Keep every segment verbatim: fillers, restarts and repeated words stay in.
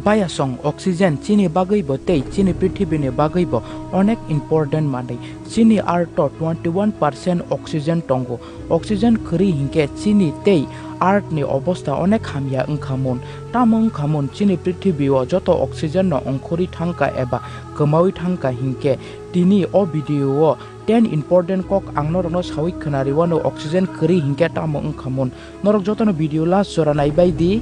Payasong, oxygen chini bagwi bo tei chini prithibini bagwi bo onek important manwi. Chini earth o twenty one percent oxygen tongo. Oxygen kwrwi hinkhe chini tei earth ni obostha onek hamya wngkhamun. Tamo wngkhamun chini prithibi o joto oxygen no ongkhorwi thangkha eba kwmawi thangkha hinkhe tini o video o ten important kok ang norokno sawi khwnariwano oxygen kwrwi hinkhe tamo wngkhamun. Norok jotono video last jora naibai di.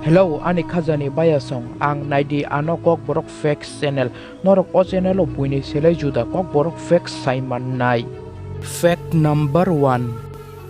Hello, ani khajani bayasong, ang naidi ano Kokborok Facts channel. Norok o channel o buini selai juda Kokborok Facts saimannai. Fact number one.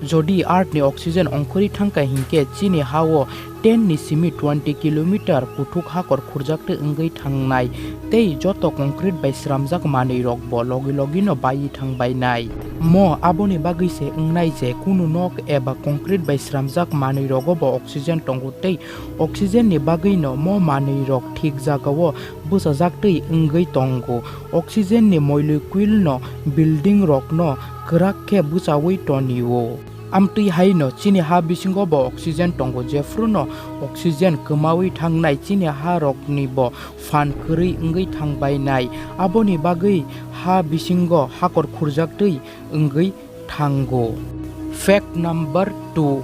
Jodi earth ni oxygen ongkhorwi thangkha hinkhe chini ha o ten ni simi twenty kilometer kuthuk hakor khurjaktwi wngwi thangnai tei joto concrete bai sramjak manwi rok bo logi logi no baiwi thangbainai. Mo aboni bagwi se wngnai je kunu nok eba concrete bai sramjak manwi rogo bo oxygen tongo tei oxygen ni bagwi no mo manwi rok thik jaga o bwchajaktwi wngwi tongo. Oxygen ni molecule no building rok no kwrak khe bwchawi tonio. Amtwi haino chini ha bisingo bo oxygen tongo, jephruno oxygen kwmawi thangnai chini ha rokni bo phan kwrwi wngwi thangbainai. Aboni bagwi ha bisingo hakor khurjaktwi wngwi thango. Fact number two.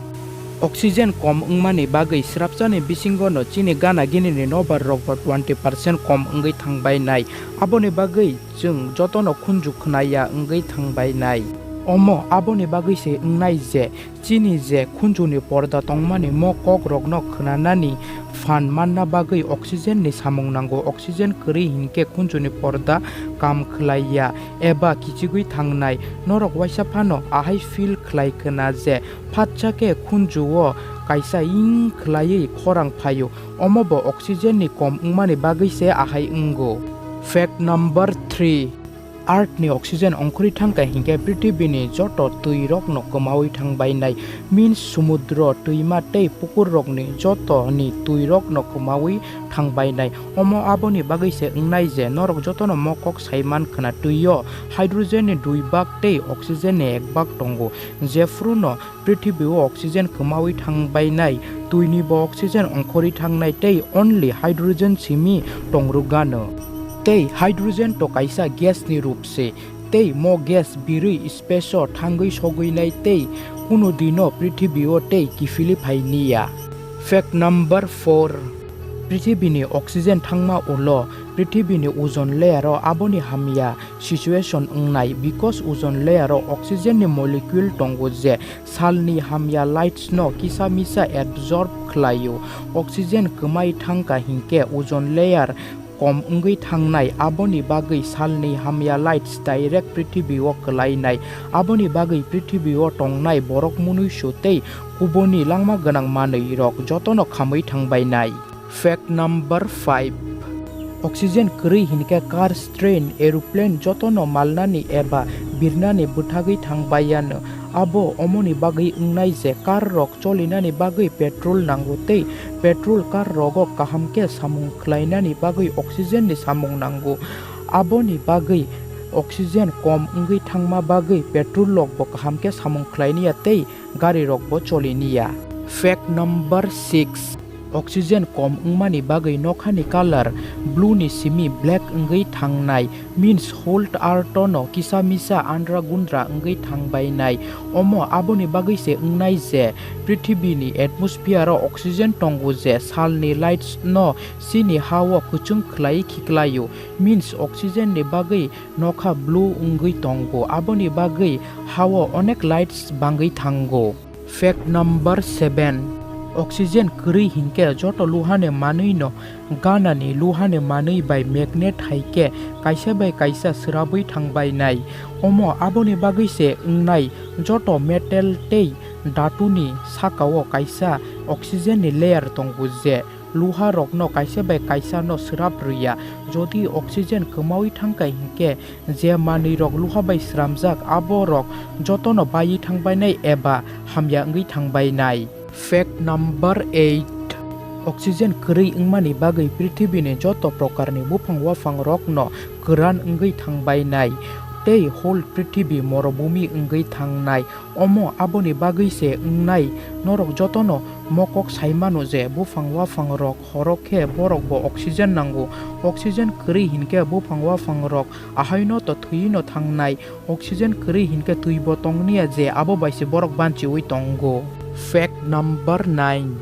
Oxygen kom wngmani bagwi srapchani bisingono chini gana ginini nobar rokbo twenty percent kom wngwi thangbainai. Aboni bagwi chwng jotono khunju khwnaya wngwi thangbainai. Omo aboni bagwi se wngnai je chini je khunjuni porda tongmani mo kokrokno khwnanani phan manna bagwi oxygen ni samung nango. Oxygen kwrwi hinkhe khunjuni porda kam khwlaiya eba kichigwi thangnai. Norok waisa phano ahai feel khwlai khwna je phatsa khe khunju o kaisa ing khwlaiwi khorang phaio. Omo bo oxygen ni kom wngmani bagwi se ahai wngo. Fact number three. Earth ni oxygen ongkhorwi thangkha hinkhe prithibini joto twi rokno kwmawi thangbainai. Means sumudro, twima tei pukur rokni joto ni twi rokno kwmawi thangbainai. Omo aboni bagwi se wngnai je norok jotono mo kok saiman khwna twi o hydrogen ni dui bak tei oxygen ni ek bak tongo. Jephruno prithibi o oxygen kwmawi thangbainai, twini bo oxygen ongkhorwi thangnai tei only hydrogen simi tongrwgano. Tei hydrogen to kaisa gas ni rup se, tei mo gas birwi space o thangwi sogwinai tei kunu dino prithibi o tei kiphilwi phai niya. Fact number four. Prithibini oxygen thangma ulo, prithibini ozone layer o aboni hamya situation wngnai, because ozone layer o oxygen ni molecule tongo je salni hamya lights no kisa misa absorb khlaio. Oxygen kwmai thangkha hinkhe ozone layer kom wngwi thangnai, aboni bagwi salni hamya lights direct prithibi o kwlainai, aboni bagwi prithibi o tongnai borok munuisu tei kubuni langma gwnang manwi rok jotono khamwi thangbainai. Fact number five. Oxygen kwrwi hinkhe car, train, aeroplane jotono malnani eba birnani bwthagwi thangbaiyano. Abo omoni bagwi wngnai je car rok cholinani bagwi petrol nango tei petrol car rogo kaham khe samung khlainani bagwi oxygen ni samung nango. Aboni bagwi oxygen kom wngwi thangma bagwi petrol rok bo kaham khe samung khlainiya tei gari rok bo choli niya. Fact number six. Oxygen kom wngmani bagwi nokhani colour blue ni simi black wngwi thangnai, means whole earth no kisa misa andra gundra wngwi thangbainai. Omo aboni bagwi se wngnai je prithibini atmosphere o oxygen tongo je salni lights no chini ha o kwchwng khlai khiklaio, means oxygen ni bagwi nokha blue wngwi tongo, aboni bagwi ha o onek lights bangwi thango. Fact number seven. Oxygen kwrwi hinkhe joto luhani manwi no ganani luhani manwi bai magnet hai khe kaisa bai kaisa swrabwi thangbainai. Omo aboni bagwi se wngnai, joto metal tei dhatuni saka o kaisa oxygen ni layer tongo je luha rokno kaisa bai kaisa no swrap rwya. Jodi oxygen kwmawi thangkha hinkhe je manwi rok luha bai sramjak abo rok jotono baiwi thangbainai eba hamya wngwi thangbainai. Fact number eight. Oxygen kwrwi wngmani bagwi prithibini joto prokarni buphang waphang rokno kwran wngwi thangbainai. tei whole prithibi morobhumi wngwi thangnai. Omo aboni bagwi se wngnai, norok jotono mokok sai mano je buphang waphangrok horok khe borokbo oxygen nango. Oxygen kwrwi hinkhe buphang waphangrok ahaino to thwino thangnai. Oxygen kwrwi hinkhe twibo tongniya je abo bai se borok banchiwi tongo. Fact number nine.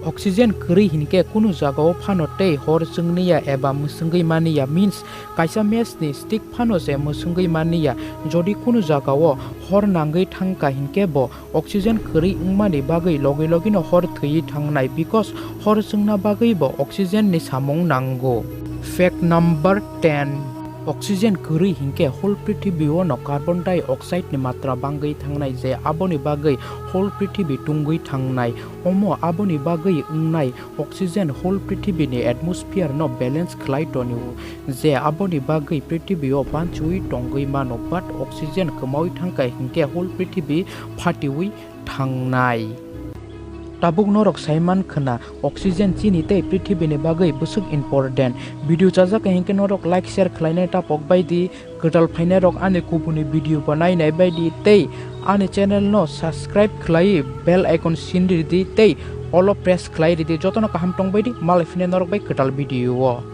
Oxygen kwrwi hinkhe kunu jagao phano tei hor chwngniya eba mwswngwi maniya, means kaisa match ni stick phano se mwswngwi maniya. Jodi kunu jagao hor nangwi thangkha hinkhe bo oxygen kwrwi wngmani bagwi logi logino hor thwiwi thangnai, because hor chwngna bagwi bo oxygen ni samung nango. Fact number ten. Oxygen kwrwi hinkhe whole prithibi o no carbon dioxide ni matra bangwi thangnai je aboni bagwi whole prithibi tungwi thangnai. Omo aboni bagwi wngnai, oxygen whole prithibi ni atmosphere no balance khlai tonio, je aboni bagwi prithibi o banchiwi tongwi mano, but oxygen kwmawi thangkha hinkhe whole prithibi phatiwi thangnai. Tabuk norok sai man khwna, oxygen chini tei prithibi ni bagwi bwswk important. Video chajak hinkhe norok like share khlainai tapok bai di, kwtal phainai rok ani kubuni video bo nainai bai di tei ani channel no subscribe khlai bell icon sin ridi tei all o press khlai ridi, jotono kaham tong bai di, malai phine norok bai kwtal video o.